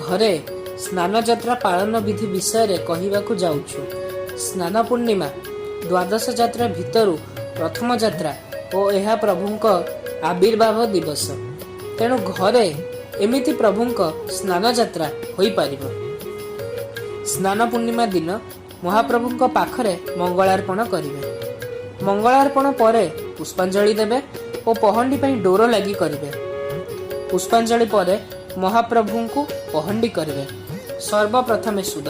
ଘରେ ସ୍ନାନଯାତ୍ରା ପାଳନ ବିଧି ବିଷୟରେ କହିବାକୁ ଯାଉଛୁ। ସ୍ନାନ ପୂର୍ଣ୍ଣିମା ଦ୍ୱାଦଶ ଯାତ୍ରା ଭିତରୁ ପ୍ରଥମ ଯାତ୍ରା ଓ ଏହା ପ୍ରଭୁଙ୍କ ଆବିର୍ଭାବ ଦିବସ। ତେଣୁ ଘରେ ଏମିତି ପ୍ରଭୁଙ୍କ ସ୍ନାନ ଯାତ୍ରା ହୋଇପାରିବ। ସ୍ନାନ ପୂର୍ଣ୍ଣିମା ଦିନ ମହାପ୍ରଭୁଙ୍କ ପାଖରେ ମଙ୍ଗଳାର୍ପଣ କରିବେ। ମଙ୍ଗଳାର୍ପଣ ପରେ ପୁଷ୍ପାଞ୍ଜଳି ଦେବେ ଓ ପହଣ୍ଡି ପାଇଁ ଡୋର ଲାଗି କରିବେ। ପୁଷ୍ପାଞ୍ଜଳି ପରେ ମହାପ୍ରଭୁଙ୍କୁ ପହଣ୍ଡି କରିବେ। ସର୍ବପ୍ରଥମେ ସୁଦର୍ଶନ